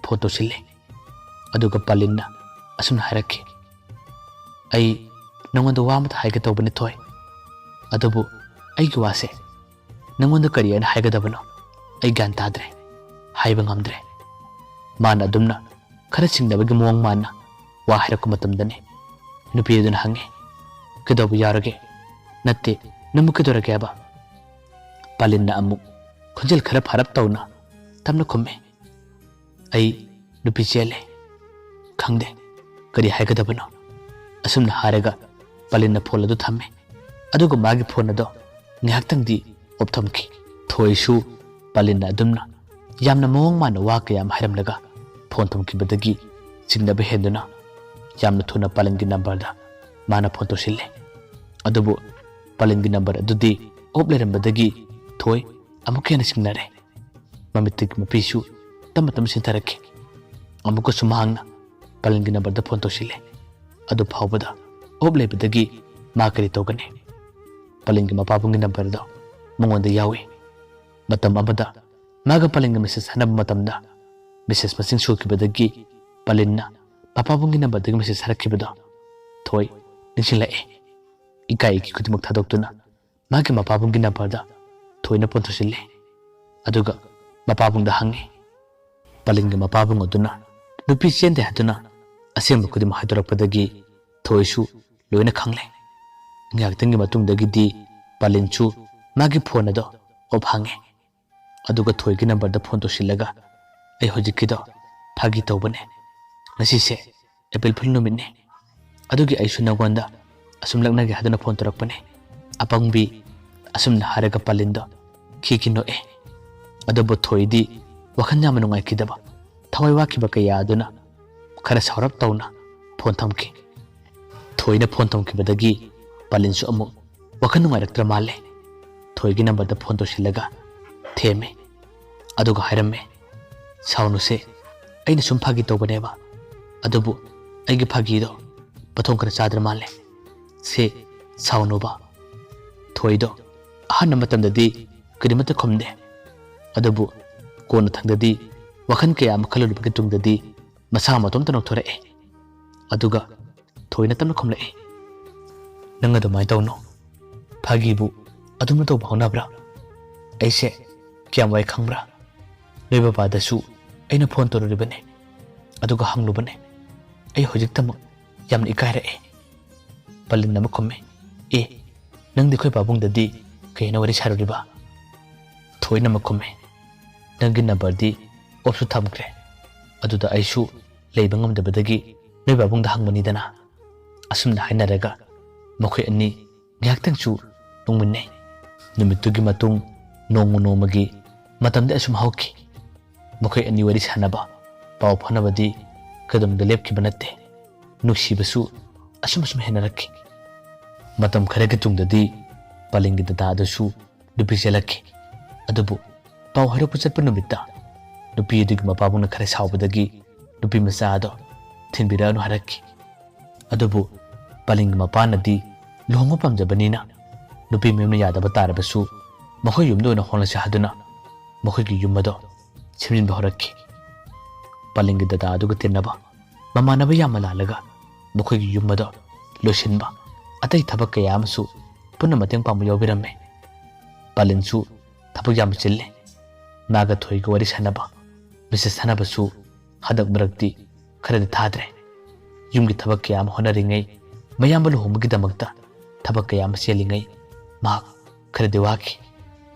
ꯐꯣꯟ ꯇꯧꯁꯤꯜꯂꯦ꯫ ꯑꯗꯨꯒ ꯄꯥꯂꯤꯟꯅ ꯑꯁꯨꯝꯅ ꯍꯥꯏꯔꯛꯈꯤ, "ꯑꯩ ꯅꯉꯣꯟꯗ ꯋꯥ ꯑꯃꯇ ꯍꯥꯏꯒꯦ ꯇꯧꯕꯅꯤ ꯊꯣꯏ꯫ ꯑꯗꯨꯕꯨ ꯑꯩꯒꯤ ꯋꯥꯁꯦ ꯅꯉꯣꯟꯗ ꯀꯔꯤ ꯍꯥꯏꯅ ꯍꯥꯏꯒꯗꯕꯅꯣ ꯑꯩ ꯒ꯭ꯌꯥꯟ ꯇꯥꯗ꯭ꯔꯦ, ꯍꯥꯏꯕ ꯉꯝꯗ꯭ꯔꯦ꯫" ꯃꯥꯅ ꯑꯗꯨꯝꯅ ꯈꯔ ꯆꯤꯡꯅꯕꯒꯤ ꯃꯑꯣꯡ ꯃꯥꯟꯅ ꯋꯥ ꯍꯥꯏꯔꯛꯄ ꯃꯇꯝꯗꯅꯤ ꯅꯨꯄꯤ ꯑꯗꯨꯅ ꯍꯪꯉꯤ, "ꯀꯩꯗꯧꯕ ꯌꯥꯎꯔꯒꯦ?" "ꯅꯠꯇꯦ, ꯅꯪꯕꯨ ꯀꯩꯗꯧꯔꯒꯦ ꯍꯥꯏꯕ?" ꯄꯥꯂꯤꯟꯅ ꯑꯃꯨꯛ ꯈꯣꯟꯖꯦꯜ ꯈꯔ ꯐꯥꯔꯞ ꯇꯧꯅ ꯇꯞꯅ ꯈꯨꯝꯃꯤ, "ꯑꯩ ꯅꯨꯄꯤ ꯆꯦꯜꯂꯦ꯫ ꯈꯪꯗꯦ ꯀꯔꯤ ꯍꯥꯏꯒꯗꯕꯅꯣ꯫" ꯑꯁꯨꯝꯅ ꯍꯥꯏꯔꯒ ꯄꯥꯂꯤꯟꯅ ꯐꯣꯟ ꯑꯗꯨ ꯊꯝꯃꯤ꯫ ꯑꯗꯨꯒ ꯃꯥꯒꯤ ꯐꯣꯟ ꯑꯗꯣ ꯉꯥꯏꯍꯥꯛꯇꯪꯗꯤ off ꯊꯝꯈꯤ꯫ ꯊꯣꯏꯁꯨ ꯄꯥꯂꯤꯟꯅ ꯑꯗꯨꯝꯅ ꯌꯥꯝꯅ ꯃꯑꯣꯡ ꯃꯥꯟꯅ ꯋꯥ ꯀꯌꯥ ꯑꯃ ꯍꯥꯏꯔꯝꯂꯒ ꯐꯣꯟ ꯊꯝꯈꯤꯕꯗꯒꯤ ꯆꯤꯡꯅꯕ ꯍꯦꯟꯗꯨꯅ ꯌꯥꯝꯅ ꯊꯨꯅ ꯄꯥꯂꯤꯟꯒꯤ ꯅꯝꯕꯔꯗ ꯃꯥꯅ ꯐꯣꯟ ꯇꯧꯁꯤꯜꯂꯦ꯫ ꯑꯗꯨꯕꯨ ꯄꯥꯂꯤꯟꯒꯤ ꯅꯝꯕꯔ ꯑꯗꯨꯗꯤ off ꯂꯩꯔꯝꯕꯗꯒꯤ ꯊꯣꯏ ꯑꯃꯨꯛꯀ ꯍꯦꯟꯅ ꯆꯤꯡꯅꯔꯦ꯫ ꯃꯃꯤꯠꯇꯒꯤ ꯃꯄꯤꯁꯨ ꯇꯞꯅ ꯇꯞꯅ ꯆꯦꯟꯊꯔꯛꯈꯤ꯫ ꯑꯃꯨꯛꯀꯁꯨ ꯃꯍꯥꯛꯅ ꯄꯥꯂꯤꯟꯒꯤ ꯅꯝꯕꯔꯗ ꯐꯣꯟ ꯇꯧꯁꯤꯜꯂꯦ꯫ ꯑꯗꯨ ꯐꯥꯎꯕꯗ off ꯂꯩꯕꯗꯒꯤ ꯃꯥ ꯀꯔꯤ ꯇꯧꯒꯅꯤ? ꯄꯥꯂꯤꯟꯒꯤ ꯃꯄꯥꯕꯨꯡꯒꯤ ꯅꯝꯕꯔꯗꯣ ꯃꯉꯣꯟꯗ ꯌꯥꯎꯏ꯫ ꯃꯇꯝ ꯑꯃꯗ ꯃꯥꯒ ꯄꯥꯂꯤꯟꯒ ꯃꯦꯁꯦꯖ ꯊꯥꯅꯕ ꯃꯇꯝꯗ ꯃꯦꯁꯦꯖ ꯃꯁꯤꯡ ꯁꯨꯈꯤꯕꯗꯒꯤ ꯄꯥꯂꯤꯟꯅ ꯃꯄꯥꯕꯨꯡꯒꯤ ꯅꯝꯕꯔꯗꯒꯤ ꯃꯦꯁꯦꯖ ꯊꯥꯔꯛꯈꯤꯕꯗꯣ ꯊꯣꯏ ꯅꯤꯡꯁꯤꯡꯂꯛꯏ꯫ ꯏꯀꯥꯏ ꯏꯀꯤ ꯈꯨꯗꯤꯡꯃꯛ ꯊꯥꯗꯣꯛꯇꯨꯅ ꯃꯥꯒꯤ ꯃꯄꯥꯕꯨꯡꯒꯤ ꯅꯝꯕꯔꯗ ꯊꯣꯏꯅ ꯐꯣꯟ ꯇꯧꯁꯤꯜꯂꯦ꯫ ꯑꯗꯨꯒ ꯃꯄꯥꯕꯨꯡꯗ ꯍꯪꯉꯤ꯫ ꯄꯂꯤꯟꯒꯤ ꯃꯄꯥꯕꯨꯡ ꯑꯗꯨꯅ ꯅꯨꯄꯤ ꯆꯦꯟꯗꯦ ꯍꯥꯏꯗꯨꯅ ꯑꯁꯦꯡꯕ ꯈꯨꯗꯤꯡꯃꯛ ꯍꯥꯏꯗꯣꯔꯛꯄꯗꯒꯤ ꯊꯣꯏꯁꯨ ꯂꯣꯏꯅ ꯈꯪꯂꯦ꯫ ꯉꯥꯏꯍꯥꯛꯇꯪꯒꯤ ꯃꯇꯨꯡꯗꯒꯤꯗꯤ ꯄꯂꯤꯟꯁꯨ ꯃꯥꯒꯤ ꯐꯣꯟ ꯑꯗꯣ ꯑꯣꯞ ꯍꯥꯡꯉꯦ꯫ ꯑꯗꯨꯒ ꯊꯣꯏꯒꯤ ꯅꯝꯕꯔꯗ ꯐꯣꯟ ꯇꯧꯁꯤꯜꯂꯒ, "ꯑꯩ ꯍꯧꯖꯤꯛꯀꯤꯗꯣ ꯐꯥꯒꯤ ꯇꯧꯕꯅꯦ꯫ ꯉꯁꯤꯁꯦ ꯑꯦꯄ꯭ꯔꯤꯜ ꯐꯨꯜ ꯅꯨꯃꯤꯠꯅꯦ꯫ ꯑꯗꯨꯒꯤ ꯑꯩꯁꯨ ꯅꯪꯉꯣꯟꯗ ꯑꯁꯨꯝ ꯂꯛꯅꯒꯦ ꯍꯥꯏꯗꯨꯅ ꯐꯣꯟ ꯇꯧꯔꯛꯄꯅꯦ, ꯑꯄꯪꯕꯤ", ꯑꯁꯨꯝꯅ ꯍꯥꯏꯔꯒ ꯄꯂꯤꯟꯗꯣ ꯈꯤꯈꯤ ꯅꯣꯛꯑꯦ꯫ ꯑꯗꯨꯕꯨ ꯊꯣꯏꯗꯤ ꯋꯥꯈꯜ ꯌꯥꯝꯅ ꯅꯨꯡꯉꯥꯏꯈꯤꯗꯕ, ꯊꯋꯥꯏ ꯋꯥꯈꯤꯕ ꯀꯌꯥ ꯑꯗꯨꯅ ꯈꯔ ꯁꯥꯎꯔꯞ ꯇꯧꯅ ꯐꯣꯟ ꯊꯝꯈꯤ꯫ ꯊꯣꯏꯅ ꯐꯣꯟ ꯊꯝꯈꯤꯕꯗꯒꯤ ꯄꯂꯤꯟꯁꯨ ꯑꯃꯨꯛ ꯋꯥꯈꯜ ꯅꯨꯡꯉꯥꯏꯔꯛꯇ꯭ꯔ ꯃꯥꯜꯂꯦ꯫ ꯊꯣꯏꯒꯤ ꯅꯝꯕꯔꯗ ꯐꯣꯟ ꯇꯧꯁꯤꯜꯂꯒ ꯊꯦꯝꯃꯦ꯫ ꯑꯗꯨꯒ ꯍꯥꯏꯔꯝꯃꯦ, "ꯁꯥꯎꯅꯨꯁꯦ, ꯑꯩꯅ ꯁꯨꯝ ꯐꯥꯒꯤ ꯇꯧꯕꯅꯦꯕ꯫ ꯑꯗꯨꯕꯨ ꯑꯩꯒꯤ ꯐꯥꯒꯤꯗꯣ ꯃꯊꯣꯡ ꯈꯔ ꯆꯥꯗ꯭ꯔ ꯃꯥꯜꯂꯦ꯫ ꯁꯦ, ꯁꯥꯎꯅꯨꯕ꯫ ꯊꯣꯏꯗꯣ ꯑꯍꯥꯟꯕ ꯃꯇꯝꯗꯗꯤ ꯀꯔꯤꯃꯠꯇ ꯈꯨꯝꯗꯦ꯫ ꯑꯗꯨꯕꯨ ꯀꯣꯟꯅ ꯊꯪꯗꯗꯤ ꯋꯥꯈꯜ ꯀꯌꯥ ꯑꯃ ꯈꯜꯂꯨꯔꯕꯒꯤ ꯇꯨꯡꯗꯗꯤ ꯃꯁꯥ ꯃꯇꯣꯝꯇ ꯅꯣꯛꯊꯣꯔꯛꯑꯦ꯫ ꯑꯗꯨꯒ ꯊꯣꯏꯅ ꯇꯞꯅ ꯈꯨꯝꯂꯛꯏ, "ꯅꯪ ꯑꯗꯨꯃꯥꯏꯅ ꯇꯧꯅꯣ꯫ ꯐꯥꯒꯤꯕꯨ ꯑꯗꯨꯝꯅ ꯇꯧꯕ ꯍꯧꯅꯕ꯭ꯔꯥ? ꯑꯩꯁꯦ ꯀꯌꯥꯝ ꯋꯥꯏ ꯈꯪꯕ꯭ꯔꯥ? ꯅꯣꯏ ꯕꯕꯥꯗꯁꯨ ꯑꯩꯅ ꯐꯣꯟ ꯇꯧꯔꯨꯔꯤꯕꯅꯦ, ꯑꯗꯨꯒ ꯍꯪꯂꯨꯕꯅꯦ꯫ ꯑꯩ ꯍꯧꯖꯤꯛꯇꯃꯛ ꯌꯥꯝꯅ ꯏꯀꯥꯏꯔꯛꯑꯦ꯫" ꯄꯂꯤꯟ ꯑꯃ ꯈꯨꯝꯃꯦ, "ꯑꯦ, ꯅꯪꯗꯤ ꯑꯩꯈꯣꯏ ꯄꯥꯕꯨꯡꯗꯗꯤ ꯀꯩꯅꯣ ꯋꯥꯔꯤ ꯁꯥꯔꯨꯔꯤꯕ?" ꯊꯣꯏꯅ ꯑꯃ ꯈꯨꯝꯃꯦ, "ꯅꯪꯒꯤ ꯅꯝꯕꯔꯗꯤ ꯑꯣꯐꯁꯨ ꯊꯝꯈ꯭ꯔꯦ꯫ ꯑꯗꯨꯗ ꯑꯩꯁꯨ ꯂꯩꯕ ꯉꯝꯗꯕꯗꯒꯤ ꯅꯣꯏ ꯄꯥꯕꯨꯡꯗ ꯍꯪꯕꯅꯤꯗꯅ꯫" ꯑꯁꯨꯝꯅ ꯍꯥꯏꯅꯔꯒ ꯃꯈꯣꯏ ꯑꯅꯤ ꯉꯥꯏꯍꯥꯛꯇꯪꯁꯨ ꯅꯣꯡꯃꯤꯟꯅꯩ꯫ ꯅꯨꯃꯤꯠꯇꯨꯒꯤ ꯃꯇꯨꯡ ꯅꯣꯡꯃ ꯅꯣꯡꯃꯒꯤ ꯃꯇꯝꯗꯤ ꯑꯁꯨꯝ ꯍꯧꯈꯤ꯫ ꯃꯈꯣꯏ ꯑꯅꯤ ꯋꯥꯔꯤ ꯁꯥꯟꯅꯕ, ꯄꯥꯎ ꯐꯥꯎꯅꯕꯗꯤ ꯀꯩꯗꯧꯅꯨꯡꯗ ꯂꯦꯞꯈꯤꯕ ꯅꯠꯇꯦ꯫ ꯅꯨꯡꯁꯤꯕꯁꯨ ꯑꯁꯨꯝ ꯑꯁꯨꯝ ꯍꯦꯟꯅꯔꯛꯈꯤ꯫ ꯃꯇꯝ ꯈꯔꯒꯤ ꯇꯨꯡꯗꯗꯤ ꯄꯂꯤꯟꯒꯤ ꯗꯗꯥ ꯑꯗꯨꯁꯨ ꯅꯨꯄꯤ ꯆꯦꯜꯂꯛꯈꯤ꯫ ꯑꯗꯨꯕꯨ ꯄꯥꯎ ꯍꯥꯏꯔꯛꯄ ꯆꯠꯄ ꯅꯨꯃꯤꯠꯇ ꯅꯨꯄꯤ ꯑꯗꯨꯒꯤ ꯃꯄꯥꯕꯨꯡꯅ ꯈꯔ ꯁꯥꯎꯕꯗꯒꯤ ꯅꯨꯄꯤ ꯃꯆꯥ ꯑꯗꯣ ꯊꯤꯟꯕꯤꯔꯛꯑꯅꯨ ꯍꯥꯏꯔꯛꯈꯤ꯫ ꯑꯗꯨꯕꯨ ꯄꯂꯤꯟꯒꯤ ꯃꯄꯥꯅꯗꯤ ꯂꯨꯍꯣꯡꯕ ꯄꯥꯝꯖꯕꯅꯤꯅ ꯅꯨꯄꯤ ꯃꯌꯨꯝꯅ ꯌꯥꯗꯕ ꯇꯥꯔꯕꯁꯨ ꯃꯈꯣꯏ ꯌꯨꯝꯗ ꯑꯣꯏꯅ ꯍꯣꯡꯂꯁꯤ ꯍꯥꯏꯗꯨꯅ ꯃꯈꯣꯏꯒꯤ ꯌꯨꯝ ꯑꯗꯣ ꯁꯦꯝꯖꯤꯟꯕ ꯍꯧꯔꯛꯈꯤ꯫ ꯄꯂꯤꯟꯒꯤ ꯗꯗꯥ ꯑꯗꯨꯒ ꯇꯤꯟꯅꯕ ꯃꯃꯥꯟꯅꯕ ꯌꯥꯝꯅ ꯂꯥꯜꯂꯒ ꯃꯈꯣꯏꯒꯤ ꯌꯨꯝ ꯑꯗꯣ ꯂꯣꯏꯁꯤꯟꯕ ꯑꯇꯩ ꯊꯕꯛ ꯀꯌꯥ ꯑꯃꯁꯨ ꯄꯨꯟꯅ ꯃꯇꯦꯡ ꯄꯥꯡꯕ ꯌꯥꯎꯕꯤꯔꯝꯃꯦ꯫ ꯄꯥꯂꯤꯟꯁꯨ ꯊꯕꯛ ꯌꯥꯝ ꯆꯤꯜꯂꯦ꯫ ꯃꯥꯒ ꯊꯣꯏꯒ ꯋꯥꯔꯤ ꯁꯥꯟꯅꯕ, ꯃꯦꯁꯦꯖ ꯊꯥꯅꯕꯁꯨ ꯍꯟꯗꯛ ꯃꯔꯛꯇꯤ ꯈꯔꯗꯤ ꯊꯥꯗ꯭ꯔꯦ꯫ ꯌꯨꯝꯒꯤ ꯊꯕꯛ ꯀꯌꯥ ꯑꯃ ꯍꯣꯠꯅꯔꯤꯉꯩ, ꯃꯌꯥꯝꯕ ꯂꯨꯍꯣꯡꯕꯒꯤꯗꯃꯛꯇ ꯊꯕꯛ ꯀꯌꯥ ꯑꯃ ꯆꯦꯜꯂꯤꯉꯩ ꯃꯍꯥꯛ ꯈꯔꯗꯤ ꯋꯥꯈꯤ꯫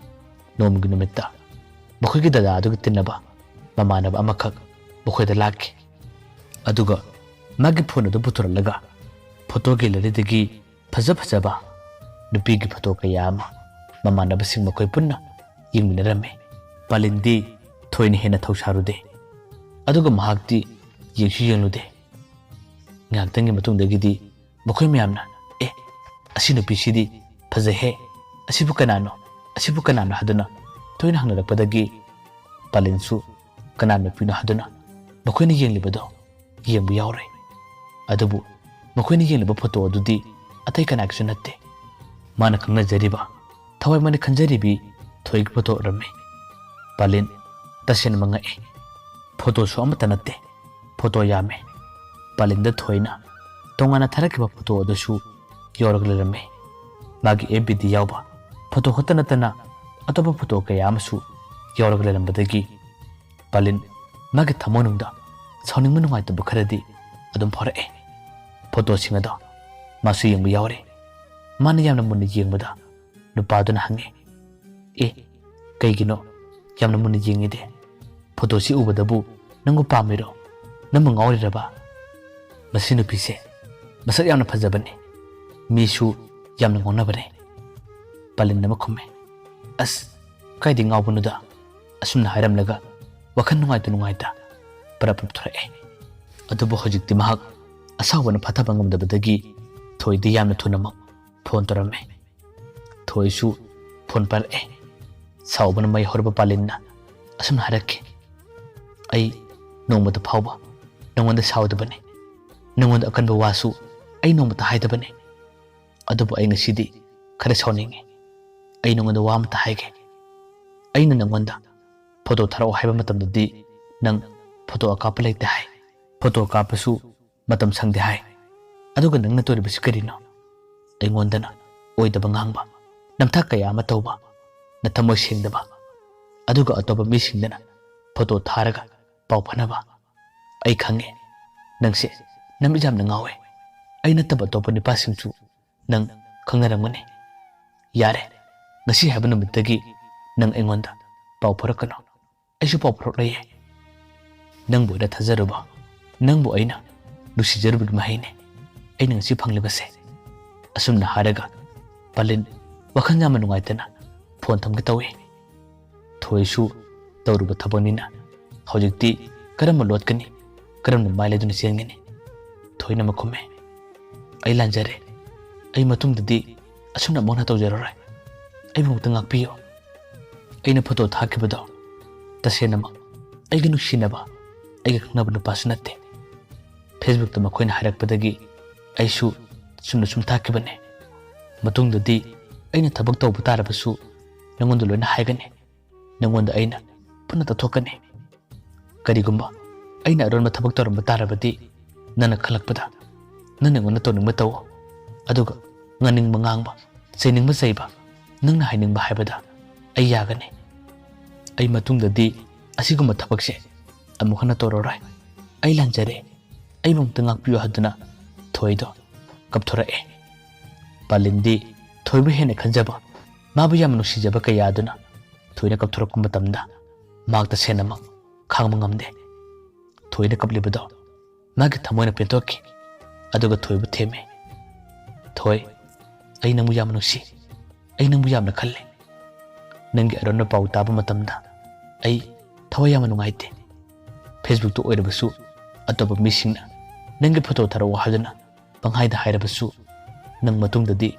ꯅꯣꯡꯃꯒꯤ ꯅꯨꯃꯤꯠꯇ ꯃꯈꯣꯏꯒꯤ ꯗꯗꯥ ꯑꯗꯨꯒ ꯇꯤꯟꯅꯕ ꯃꯃꯥꯟꯅꯕ ꯑꯃꯈꯛ ꯃꯈꯣꯏꯗ ꯂꯥꯛꯈꯤ꯫ ꯑꯗꯨꯒ ꯃꯥꯒꯤ ꯐꯣꯟ ꯑꯗꯨ ꯄꯨꯊꯣꯔꯛꯂꯒ ꯐꯣꯇꯣ ꯒꯦꯂꯔꯤꯗꯒꯤ ꯐꯖ ꯐꯖꯕ ꯅꯨꯄꯤꯒꯤ ꯐꯣꯇꯣ ꯀꯌꯥ ꯑꯃ ꯃꯃꯥꯟꯅꯕꯁꯤꯡ ꯃꯈꯣꯏ ꯄꯨꯟꯅ ꯌꯦꯡꯃꯤꯟꯅꯔꯝꯃꯤ꯫ ꯄꯥꯂꯤꯟꯗꯤ ꯊꯣꯏꯅ ꯍꯦꯟꯅ ꯊꯧꯁꯥꯔꯨꯗꯦ꯫ ꯑꯗꯨꯒ ꯃꯍꯥꯛꯇꯤ ꯌꯦꯡꯁꯨ ꯌꯦꯡꯂꯨꯗꯦ꯫ ꯉꯥꯏꯍꯥꯛꯇꯪꯒꯤ ꯃꯇꯨꯡꯗꯒꯤꯗꯤ ꯃꯈꯣꯏ ꯃꯌꯥꯝꯅ, "ꯑꯦ, ꯑꯁꯤ ꯅꯨꯄꯤꯁꯤꯗꯤ ꯐꯖꯩꯍꯦ, ꯑꯁꯤꯕꯨ ꯀꯅꯥꯅꯣ, ꯑꯁꯤꯕꯨ ꯀꯅꯥꯅꯣ?" ꯍꯥꯏꯗꯨꯅ ꯊꯣꯏꯅ ꯍꯪꯅꯔꯛꯄꯗꯒꯤ ꯄꯥꯂꯤꯟꯁꯨ ꯀꯅꯥ ꯅꯨꯄꯤꯅꯣ ꯍꯥꯏꯗꯨꯅ ꯃꯈꯣꯏꯅ ꯌꯦꯡꯂꯤꯕꯗꯣ ꯌꯦꯡꯕ ꯌꯥꯎꯔꯦ꯫ ꯑꯗꯨꯕꯨ ꯃꯈꯣꯏꯅ ꯌꯦꯡꯂꯤꯕ ꯐꯣꯇꯣ ꯑꯗꯨꯗꯤ ꯑꯇꯩ ꯀꯅꯥꯒꯤꯁꯨ ꯅꯠꯇꯦ꯫ ꯃꯥꯅ ꯈꯪꯅꯖꯔꯤꯕ, ꯊꯋꯥꯏ ꯃꯥꯅ ꯈꯟꯖꯔꯤꯕꯤ ꯊꯣꯏꯒꯤ ꯐꯣꯇꯣ ꯑꯣꯏꯔꯝꯃꯤ꯫ ꯄꯥꯂꯤꯟ ꯇꯁꯦꯡꯅ ꯉꯛꯑꯦ꯫ ꯐꯣꯇꯣꯁꯨ ꯑꯃꯠꯇ ꯅꯠꯇꯦ, ꯐꯣꯇꯣ ꯌꯥꯝꯃꯦ꯫ ꯄꯥꯂꯤꯟꯗ ꯊꯣꯏꯅ ꯇꯣꯉꯥꯟꯅ ꯊꯥꯔꯛꯈꯤꯕ ꯐꯣꯇꯣ ꯑꯗꯨꯁꯨ ꯌꯥꯎꯔꯒ ꯂꯩꯔꯝꯃꯤ꯫ ꯃꯥꯒꯤ ꯑꯦꯐ ꯕꯤꯗ ꯌꯥꯎꯕ ꯐꯣꯇꯣ ꯈꯛꯇ ꯅꯠꯇꯅ ꯑꯇꯣꯞꯄ ꯐꯣꯇꯣ ꯀꯌꯥ ꯑꯃꯁꯨ ꯌꯥꯎꯔꯒ ꯂꯩꯔꯝꯕꯗꯒꯤ ꯄꯥꯂꯤꯟ ꯃꯥꯒꯤ ꯊꯃꯣꯏꯅꯨꯡꯗ ꯁꯥꯎꯅꯤꯡꯕ ꯅꯨꯡꯉꯥꯏꯇꯕ ꯈꯔꯗꯤ ꯑꯗꯨꯝ ꯐꯥꯎꯔꯛꯑꯦ꯫ ꯐꯣꯇꯣꯁꯤꯡ ꯑꯗꯣ ꯃꯥꯁꯨ ꯌꯦꯡꯕ ꯌꯥꯎꯔꯦ꯫ ꯃꯥꯅ ꯌꯥꯝꯅ ꯃꯨꯟꯅ ꯌꯦꯡꯕꯗ ꯅꯨꯄꯥꯗꯨꯅ ꯍꯪꯉꯦ, "ꯑꯦ, ꯀꯩꯒꯤꯅꯣ ꯌꯥꯝꯅ ꯃꯨꯟꯅ ꯌꯦꯡꯉꯤꯗꯤ? ꯐꯣꯇꯣꯁꯤ ꯎꯕꯗꯕꯨ ꯅꯪꯕꯨ ꯄꯥꯝꯃꯤꯔꯣ? ꯅꯪꯕꯨ ꯉꯥꯎꯔꯤꯔꯕ? ꯃꯁꯤ ꯅꯨꯄꯤꯁꯦ ꯃꯁꯛ ꯌꯥꯝꯅ ꯐꯖꯕꯅꯤ, ꯃꯤꯁꯨ ꯌꯥꯝꯅ ꯉꯥꯎꯅꯕꯅꯤ꯫" ꯄꯥꯂꯤꯟ ꯑꯃ ꯈꯨꯝꯃꯦ, "ꯑꯁ, ꯀꯥꯏꯗꯩ ꯉꯥꯎꯕꯅꯣꯗ?" ꯑꯁꯨꯝꯅ ꯍꯥꯏꯔꯝꯂꯒ ꯋꯥꯈꯜ ꯅꯨꯡꯉꯥꯏꯇ ꯅꯨꯡꯉꯥꯏꯇ ꯄꯔꯞ ꯄꯔꯞ ꯊꯣꯔꯛꯑꯦ꯫ ꯑꯗꯨꯕꯨ ꯍꯧꯖꯤꯛꯇꯤ ꯃꯍꯥꯛ ꯑꯁꯥꯎꯕꯅ ꯐꯥꯊꯕ ꯉꯝꯗꯕꯗꯒꯤ ꯊꯣꯏꯗꯤ ꯌꯥꯝꯅ ꯊꯨꯅꯃꯛ ꯐꯣꯟ ꯇꯧꯔꯝꯃꯦ꯫ ꯊꯣꯏꯁꯨ ꯐꯣꯟ ꯄꯥꯏꯔꯛꯑꯦ꯫ ꯁꯥꯎꯕꯅ ꯃꯩ ꯍꯧꯔꯕ ꯄꯥꯂꯤꯟꯅ ꯑꯁꯨꯝꯅ ꯍꯥꯏꯔꯛꯈꯤ, "ꯑꯩ ꯅꯣꯡꯃꯇ ꯐꯥꯎꯕ ꯅꯉꯣꯟꯗ ꯁꯥꯎꯗꯕꯅꯤ, ꯅꯉꯣꯟꯗ ꯑꯀꯟꯕ ꯋꯥꯁꯨ ꯑꯩ ꯅꯣꯡꯃꯇ ꯍꯥꯏꯗꯕꯅꯤ꯫ ꯑꯗꯨꯕꯨ ꯑꯩ ꯉꯁꯤꯗꯤ ꯈꯔ ꯁꯥꯎꯅꯤꯡꯉꯤ꯫ ꯑꯩ ꯅꯉꯣꯟꯗ ꯋꯥ ꯑꯃꯇ ꯍꯥꯏꯒꯦ꯫ ꯑꯩꯅ ꯅꯉꯣꯟꯗ ꯐꯣꯇꯣ ꯊꯥꯔꯛꯑꯣ ꯍꯥꯏꯕ ꯃꯇꯝꯗꯗꯤ ꯅꯪ ꯐꯣꯇꯣ ꯑꯀꯥꯞꯄ ꯂꯩꯇꯦ ꯍꯥꯏ, ꯐꯣꯇꯣ ꯀꯥꯞꯄꯁꯨ ꯃꯇꯝ ꯁꯪꯗꯦ ꯍꯥꯏ꯫ ꯑꯗꯨꯒ ꯅꯪꯅ ꯇꯧꯔꯤꯕꯁꯤ ꯀꯔꯤꯅꯣ? ꯑꯩꯉꯣꯟꯗꯅ ꯑꯣꯏꯗꯕ ꯉꯥꯡꯕ, ꯅꯝꯊꯥꯛ ꯀꯌꯥ ꯑꯃ ꯇꯧꯕ, ꯅꯊꯃꯣꯏ ꯁꯦꯡꯗꯕ, ꯑꯗꯨꯒ ꯑꯇꯣꯞꯄ ꯃꯤꯁꯤꯡꯗꯅ ꯐꯣꯇꯣ ꯊꯥꯔꯒ ꯄꯥꯎ ꯐꯥꯎꯅꯕ꯫ ꯑꯩ ꯈꯪꯉꯦ, ꯅꯪꯁꯦ ꯅꯃꯤꯠ ꯌꯥꯝꯅ ꯉꯥꯎꯋꯦ꯫ ꯑꯩ ꯅꯠꯇꯕ ꯑꯇꯣꯞꯄ ꯅꯨꯄꯥꯁꯤꯡꯁꯨ ꯅꯪ ꯈꯪꯅꯔꯝꯒꯅꯤ꯫ ꯌꯥꯔꯦ, ꯉꯁꯤ ꯍꯥꯏꯕ ꯅꯨꯃꯤꯠꯇꯒꯤ ꯅꯪ ꯑꯩꯉꯣꯟꯗ ꯄꯥꯎ ꯐꯥꯎꯔꯛꯀꯅꯨ꯫ ꯑꯩꯁꯨ ꯄꯥꯎ ꯐꯥꯎꯔꯛꯂꯣꯏꯌꯦ꯫ ꯅꯪꯕꯨ ꯑꯩꯅ ꯊꯥꯖꯔꯨꯕ, ꯅꯪꯕꯨ ꯑꯩꯅ ꯅꯨꯡꯁꯤꯖꯔꯨꯕꯒꯤ ꯃꯍꯩꯅꯦ ꯑꯩꯅ ꯉꯁꯤ ꯐꯪꯂꯤꯕꯁꯦ꯫ ꯑꯁꯨꯝꯅ ꯍꯥꯏꯔꯒ ꯄꯥꯂꯤꯟ ꯋꯥꯈꯜ ꯌꯥꯝꯅ ꯅꯨꯡꯉꯥꯏꯇꯅ ꯐꯣꯟ ꯊꯝꯒꯦ ꯇꯧꯏ꯫ ꯊꯣꯏꯁꯨ ꯇꯧꯔꯨꯕ ꯊꯕꯛꯅꯤꯅ ꯍꯧꯖꯤꯛꯇꯤ ꯀꯔꯝꯕ ꯂꯣꯠꯀꯅꯤ, ꯀꯔꯝꯅ ꯃꯥꯏ ꯂꯩꯗꯨꯅ ꯆꯦꯟꯒꯅꯤ? ꯊꯣꯏꯅ ꯑꯃ ꯈꯨꯝꯃꯦ, "ꯑꯩ ꯂꯥꯟꯖꯔꯦ꯫ ꯑꯩ ꯃꯇꯨꯡꯗꯗꯤ ꯑꯁꯨꯝꯅ ꯑꯃꯨꯛ ꯍꯟꯅ ꯇꯧꯖꯔꯔꯣꯏ꯫ ꯑꯩꯕꯨ ꯑꯃꯨꯛꯇ ꯉꯥꯛꯄꯤꯌꯨ꯫ ꯑꯩꯅ ꯐꯣꯇꯣ ꯊꯥꯈꯤꯕꯗꯣ ꯇꯁꯦꯡꯅꯃꯛ ꯑꯩꯒꯤ ꯅꯨꯡꯁꯤꯅꯕ, ꯑꯩꯒ ꯈꯪꯅꯕ ꯅꯨꯄꯥꯁꯨ ꯅꯠꯇꯦ꯫ Facebookꯇ ꯃꯈꯣꯏꯅ ꯍꯥꯏꯔꯛꯄꯗꯒꯤ ꯑꯩꯁꯨ ꯆꯨꯝꯅ ꯁꯨꯝ ꯊꯥꯈꯤꯕꯅꯦ꯫ ꯃꯇꯨꯡꯗꯗꯤ ꯑꯩꯅ ꯊꯕꯛ ꯇꯧꯕ ꯇꯥꯔꯕꯁꯨ ꯅꯉꯣꯟꯗ ꯂꯣꯏꯅ ꯍꯥꯏꯒꯅꯤ꯫ ꯅꯉꯣꯟꯗ ꯑꯩꯅ ꯄꯨꯟꯅ ꯇꯧꯊꯣꯛꯀꯅꯤ꯫ ꯀꯔꯤꯒꯨꯝꯕ ꯑꯩꯅ ꯑꯔꯣꯟꯕ ꯊꯕꯛ ꯇꯧꯔꯝꯕ ꯇꯥꯔꯕꯗꯤ ꯅꯪꯅ ꯈꯜꯂꯛꯄꯗ ꯅꯪꯅ ꯑꯩꯉꯣꯟꯗ ꯇꯧꯅꯤꯡꯕ ꯇꯧꯑꯣ꯫ ꯑꯗꯨꯒ ꯉꯥꯡꯅꯤꯡꯕ ꯉꯥꯡꯕ, ꯆꯩꯅꯤꯡꯕ ꯆꯩꯕ, ꯅꯪꯅ ꯍꯥꯏꯅꯤꯡꯕ ꯍꯥꯏꯕꯗ ꯑꯩ ꯌꯥꯒꯅꯤ꯫ ꯑꯩ ꯃꯇꯨꯡꯗꯗꯤ ꯑꯁꯤꯒꯨꯝꯕ ꯊꯕꯛꯁꯦ ꯑꯃꯨꯛ ꯍꯟꯅ ꯇꯧꯔꯔꯣꯏ꯫ ꯑꯩ ꯂꯥꯟꯖꯔꯦ꯫ ꯑꯩꯕꯨ ꯑꯃꯨꯛꯇ ꯉꯥꯛꯄꯤꯌꯨ" ꯍꯥꯏꯗꯨꯅ ꯊꯣꯏꯗꯣ ꯀꯞꯊꯣꯔꯛꯑꯦ꯫ ꯄꯥꯂꯤꯟꯗꯤ ꯊꯣꯏꯕꯨ ꯍꯦꯟꯅ ꯈꯟꯖꯕ, ꯃꯥꯕꯨ ꯌꯥꯝꯅ ꯅꯨꯡꯁꯤꯖꯕ ꯀꯌꯥ ꯑꯗꯨꯅ ꯊꯣꯏꯅ ꯀꯞꯊꯣꯔꯛꯄ ꯃꯇꯝꯗ ꯃꯍꯥꯛ ꯇꯁꯦꯡꯅꯃꯛ ꯈꯥꯡꯕ ꯉꯝꯗꯦ꯫ ꯊꯣꯏꯅ ꯀꯞꯂꯤꯕꯗꯣ ꯃꯥꯒꯤ ꯊꯃꯣꯏꯅ ꯄꯦꯟꯊꯣꯛꯈꯤ꯫ ꯑꯗꯨꯒ ꯊꯣꯏꯕꯨ ꯊꯦꯝꯃꯦ, "ꯊꯣꯏ, ꯑꯩ ꯅꯪꯕꯨ ꯌꯥꯝꯅ ꯅꯨꯡꯁꯤ꯫ ꯑꯩ ꯅꯪꯕꯨ ꯌꯥꯝꯅ ꯈꯜꯂꯦ꯫ ꯅꯪꯒꯤ ꯑꯔꯣꯟꯕ ꯄꯥꯎ ꯇꯥꯕ ꯃꯇꯝꯗ ꯑꯩ ꯊꯋꯥꯏ ꯌꯥꯝꯅ ꯅꯨꯡꯉꯥꯏꯇꯦ꯫ Facebookꯇ ꯑꯣꯏꯔꯕꯁꯨ ꯑꯇꯣꯞꯄ ꯃꯤꯁꯤꯡꯅ ꯅꯪꯒꯤ ꯐꯣꯇꯣ ꯊꯥꯔꯛꯑꯣ ꯍꯥꯏꯗꯨꯅ ꯄꯪꯍꯥꯏꯗ ꯍꯥꯏꯔꯕꯁꯨ ꯅꯪ ꯃꯇꯨꯡꯗꯗꯤ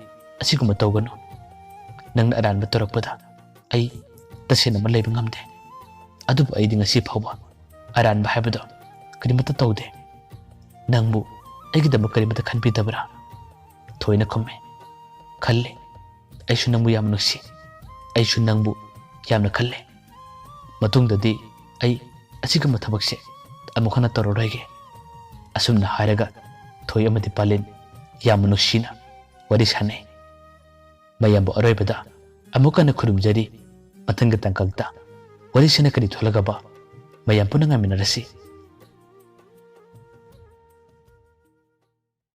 ꯑꯁꯤꯒꯨꯝꯕ ꯇꯧꯒꯅꯨ꯫ ꯅꯪꯅ ꯑꯔꯥꯟꯕ ꯇꯧꯔꯛꯄꯗ ꯑꯩ ꯇꯁꯦꯡꯅꯃꯛ ꯂꯩꯕ ꯉꯝꯗꯦ꯫ ꯑꯗꯨꯕꯨ ꯑꯩꯗꯤ ꯉꯁꯤ ꯐꯥꯎꯕ ꯑꯔꯥꯟꯕ ꯍꯥꯏꯕꯗꯣ ꯀꯔꯤꯃꯠꯇ ꯇꯧꯗꯦ꯫ ꯅꯪꯕꯨ ꯑꯩꯒꯤꯗꯃꯛ ꯀꯔꯤꯃꯠꯇ ꯈꯟꯕꯤꯗꯕ꯭ꯔꯥ?" ꯊꯣꯏꯅ ꯈꯨꯝꯃꯤ, "ꯈꯜꯂꯤ꯫ ꯑꯩꯁꯨ ꯅꯪꯕꯨ ꯌꯥꯝ ꯅꯨꯡꯁꯤ꯫ ꯑꯩꯁꯨ ꯅꯪꯕꯨ ꯌꯥꯝꯅ ꯈꯜꯂꯦ꯫ ꯃꯇꯨꯡꯗꯗꯤ ꯑꯩ ꯑꯁꯤꯒꯨꯝꯕ ꯊꯕꯛꯁꯦ ꯑꯃꯨꯛ ꯍꯟꯅ ꯇꯧꯔꯔꯣꯏꯒꯦ꯫" ꯑꯁꯨꯝꯅ ꯍꯥꯏꯔꯒ ꯊꯣꯏ ꯑꯃꯗꯤ ꯄꯥꯂꯤꯟ ꯌꯥꯝꯅ ꯅꯨꯡꯁꯤꯅ ꯋꯥꯔꯤ ꯁꯥꯟꯅꯩ꯫ ꯃꯌꯥꯝꯕꯨ ꯑꯔꯣꯏꯕꯗ ꯑꯃꯨꯛ ꯍꯟꯅ ꯈꯨꯔꯨꯝꯖꯔꯤ꯫ ꯃꯊꯪꯒꯤ ꯇꯥꯡꯀꯛꯇ ꯋꯥꯔꯤꯁꯤꯅ ꯀꯔꯤ ꯊꯣꯛꯂꯒꯕ ꯃꯌꯥꯝ ꯄꯨꯟꯅ ꯉꯥꯏꯃꯤꯟꯅꯔꯁꯤ꯫